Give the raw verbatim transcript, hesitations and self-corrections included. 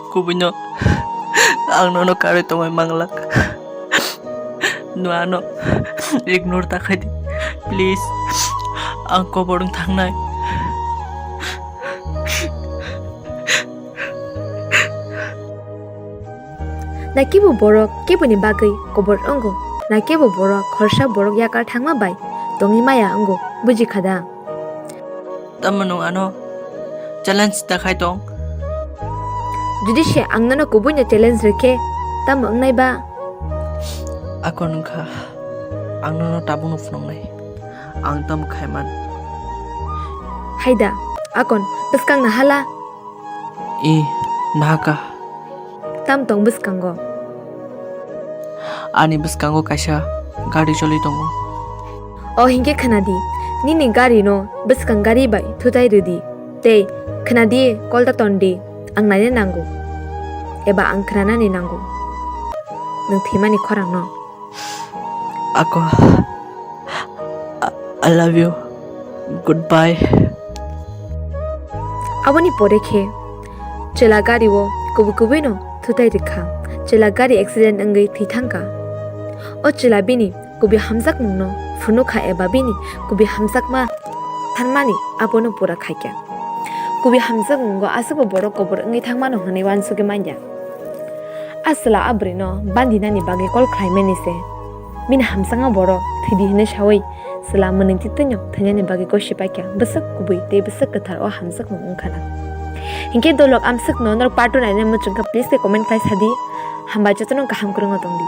Kubuino ang nono karwi tongwi manglak. No ano ignore ta khaidi. Please, ang kobor wng thangnai. Na kibo borok keboni bagwi kobor wngo, na kebo borok khorsa borok yakar thangma bai tongwi maya wngo, buji kha da? Tamo nwng ano challenge ta khai tong? Jodi se ang nono kubuino challenge rwkhe, tamo wngnai ba? Akon wngkha, ang nono tabukno phunuknai. Ang tamo khaiman? Haida, Akon, bwskang nahala? I, nahaka. Tam tong bwskango? Ani bwskango kaisa gari choli tongo. O hinkhe khwnadi, nini gari no bwskang gari bai thutai rwdi. Tei khwnadi, kol ta tondi, ang naina nango. Eba ang khwnanani nango. Nwng thwimani khorang no. Ako, I, I love you. Goodbye. Aboni pore khe chwla gari o kubui kubui no thutai rwkha. Chwla gari accident wngwi thwi thangkha. O chwla bini kubui hamjakmung no phunukha eba bini kubui hamjakma thanmani abono pura khaikha. Kubui hamjakmungo aswkbo borok kobor wngwi thangmano hwnwi uansugwi manya. A chwla a bwrwino bandinani bagwi kol khlaimani se. Bini hamjakma borok thwidi hwnwi saui chwla mwnwitwi twino thwinani bagwi gosi paikha. Bwswk kubui tei bwswk kwthar o hamjakmung wngkha na. Hinkhe dolok amswkno norok part two naina muchungkha, please khe comment khlai sadi. Hambai jotono kaham kwrwngno tongdi.